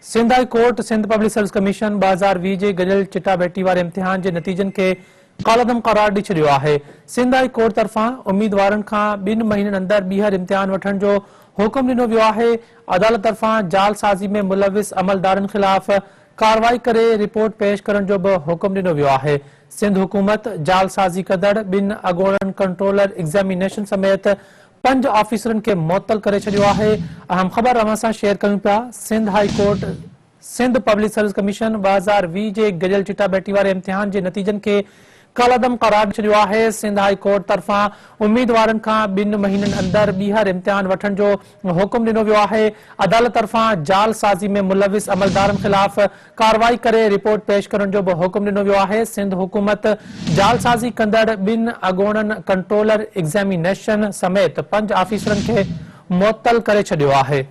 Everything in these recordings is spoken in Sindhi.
Sindh high court Sindh public service commission 2020 جي گڏيل چٽاڀيٽي واري امتحان جي نتيجن کي ڪالعدم قرار ڏئي ڇڏيو آهي. سنڌ هائي ڪورٽ طرفان اميدوارن کان ٻن مهينن اندر ٻيهر امتحان وٺڻ جو حڪم ڏنو ويو آهي. عدالت طرفان جعلسازي ۾ ملوث عملدارن خلاف ڪارروائي ڪري رپورٽ پيش ڪرڻ جو به حڪم ڏنو ويو آهي. سنڌ حڪومت جعلسازي ڪندڙ ٻن اڳوڻن ڪنٽرولر ايگزامينيشن سميت پنج آفيسرن کي معطل ڪري ڇڏيو آهي. اهم خبر اوهان سان شيئر ڪيون پيا Sindh high court Sindh public service commission 2020 جي گڏيل چٽاڀيٽي واري امتحان جي نتيجن کي ڪالعدم قرار ڏئي ڇڏيو آهي. سنڌ هائي ڪورٽ طرفان اميدوارن کان ٻن مهينن اندر ٻيهر امتحان وٺڻ جو حڪم ڏنو ويو آهي. عدالت طرفان جعل سازي ۾ ملوث عملدارن خلاف ڪارروائي ڪري رپورٽ پيش ڪرڻ جو به حڪم ڏنو ويو آهي. سنڌ حڪومت جعلسازي ڪندڙ ٻن اڳوڻن ڪنٽرولر ايگزامينيشن سميت پنج آفيسرن کي معطل ڪري ڇڏيو آهي.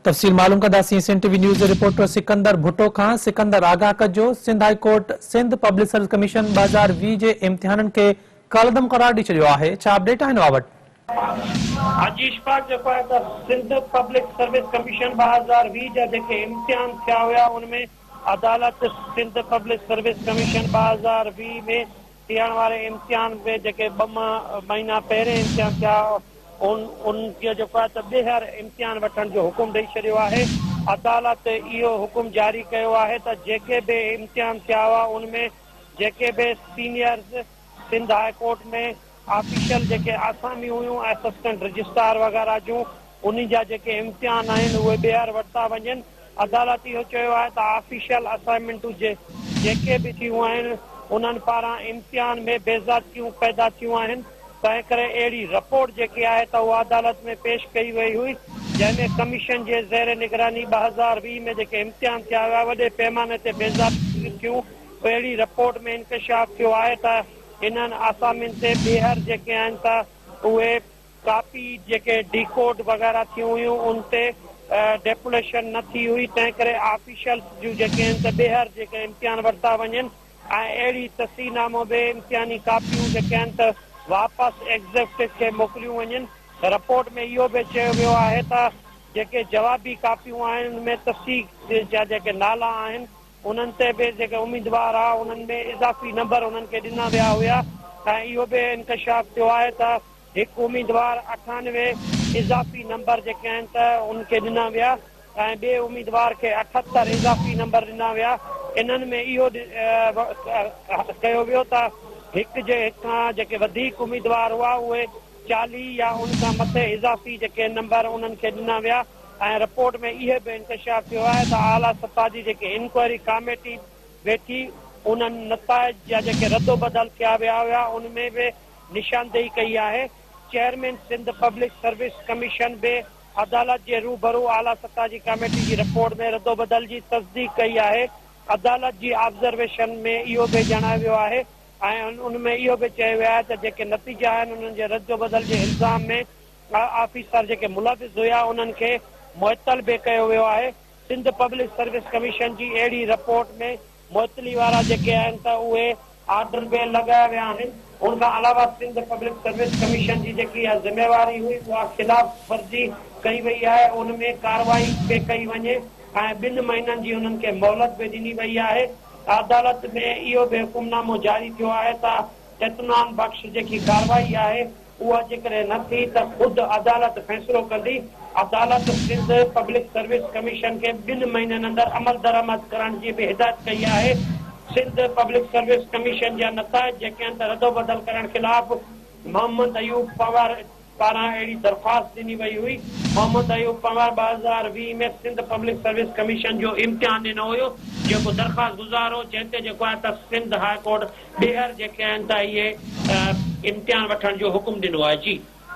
تفصيل معلوم ڪنداسين سنڌ ٽي وي نيوز جي رپورٽر سڪندر ڀٽو کان. سڪندر آگاهه ڪجو، Sindh high court Sindh public service commission 2020 جي امتحانن کي ڪالعدم قرار ڏئي ڇڏيو آهي، ڇا اپڊيٽ آهن اوهان وٽ؟ حاجي اشفاق جيڪو آهي ته سنڌ پبلڪ سروس ڪميشن 2020 جا جيڪي امتحان ٿيا هيا ان ۾ عدالت سنڌ پبلڪ سروس ڪميشن 2020 ۾ ٿيڻ واري امتحان ۾ جيڪي ٻه مهينا پهرين امتحان ٿيا ان ان جو جيڪو آهي ته ٻيهر امتحان وٺڻ جو حڪم ڏئي ڇڏيو آهي. عدالت اهو حڪم جاري ڪيو آهي ته جيڪي به امتحان ٿيا هئا ان ۾ جيڪي به seniors Sindh high court ۾ official جيڪي آساميون هيون اسسٽنٽ رجسٽرار وغيره جون انهن جا جيڪي امتحان آهن اهي ٻيهر ورتا وڃن. عدالت اهو چيو آهي ته آفيشل اسائنمينٽون جيڪي به ٿيون آهن انهن پاران امتحان ۾ بيضابطيون پيدا ٿيون آهن تنهن ڪري اهڙي رپورٽ جيڪي آهي ته اها عدالت ۾ پيش ڪئي وئي هئي جنهن ۾ ڪميشن جي زير نگراني 2020 ۾ جيڪي امتحان ٿيا هيا وڏي پيماني تي بيضابطيون ٿيون اهڙي رپورٽ ۾ انڪشاف ٿيو آهي ته انهن آسامين تي ٻيهر جيڪي آهن ته اهي ڪاپي جيڪي ڊي ڪوڊ وغيره ٿيون هيون ان تي ڊيپوليشن نه ٿي هئي تنهن ڪري آفيشلز جون جيڪي آهن ته ٻيهر جيڪي امتحان ورتا وڃن ۽ اهڙي تصحيح نامو به امتحاني ڪاپيون جيڪي آهن ته واپس ايگزيڪٽو کي موڪليون وڃن رپورٽ ۾ اهو به چيو ويو آهي ته جيڪي جوابي ڪاپيون آهن ان ۾ تصحيح جا جيڪي نالا آهن انهن تي به جيڪي اميدوار ها انهن ۾ اضافي نمبر انهن کي ڏنا ويا هيا ۽ اهو به انڪشاف ٿيو آهي ته هڪ اميدوار 98 اضافي نمبر جيڪي آهن ته ان کي ڏنا ويا ۽ ٻئي اميدوار کي 78 اضافي نمبر ڏنا ويا انهن ۾ اهو ڪيو ويو ته هڪ جي هڪ کان جيڪي وڌيڪ اميدوار هئا اهي 40 يا ان کان مٿي اضافي جيڪي نمبر انهن کي ڏنا ويا ۽ رپورٽ ۾ اهي به انڪشاف ٿيو آهي ته اعليٰ سطح جي جيڪي انڪوائري ڪاميٽي ويٺي انهن نتائج جا جيڪي ردوبدل ڪيا ويا هيا ان ۾ به نشاندهي ڪئي آهي. Chairman Sindh public service commission به عدالت جي روبرو اعليٰ سطح جي ڪاميٽي جي رپورٽ ۾ ردوبدل جي تصديق ڪئي آهي. عدالت جي آبزرويشن ۾ اهو به ڄاڻايو ويو آهي ۽ ان ۾ اهو به چيو ويو آهي ته جيڪي نتيجا آهن انهن جي ردوبدل جي الزام ۾ آفيسر جيڪي ملوث هيا انهن کي معطل به ڪيو ويو آهي. سنڌ پبلڪ سروس ڪميشن جي اهڙي رپورٽ ۾ معطلي وارا جيڪي آهن ته اهي آرڊر به لڳايا ويا آهن. ان کان علاوه سنڌ پبلڪ سروس ڪميشن جي جيڪي اها ذميواري هئي اها خلاف ورزي ڪئي وئي آهي ان ۾ ڪارروائي به ڪئي وڃي ۽ ٻن مهينن جي انهن کي مهلت به ڏني وئي آهي. عدالت ۾ اهو به حڪمنامو جاري ٿيو آهي ته اطمينان بخش جيڪي ڪارروائي آهي اها جيڪڏهن نه ٿي ته خود عدالت فيصلو ڪندي، عدالت سنڌ پبلڪ سروس ڪميشن کي ٻن مهينن اندر عملدرآمد ڪرڻ جي به هدايت ڪئي آهي، سنڌ پبلڪ سروس ڪميشن جا نتائج جيڪي آهن ته ردوبدل ڪرڻ خلاف محمد ايوب پنهور پاران اهڙي درخواست ڏني وئي هئي، Muhammad Ayub Panhwar 2020 ۾ Sindh public service commission جو امتحان ڏنو هيو جيڪو درخواست گذار هو جنهن تي جيڪو آهي ته سنڌ هاء ڪورٽ ٻيهر جيڪي آهن ته اهي امتحان وٺڻ جو حڪم ڏنو آهي جي.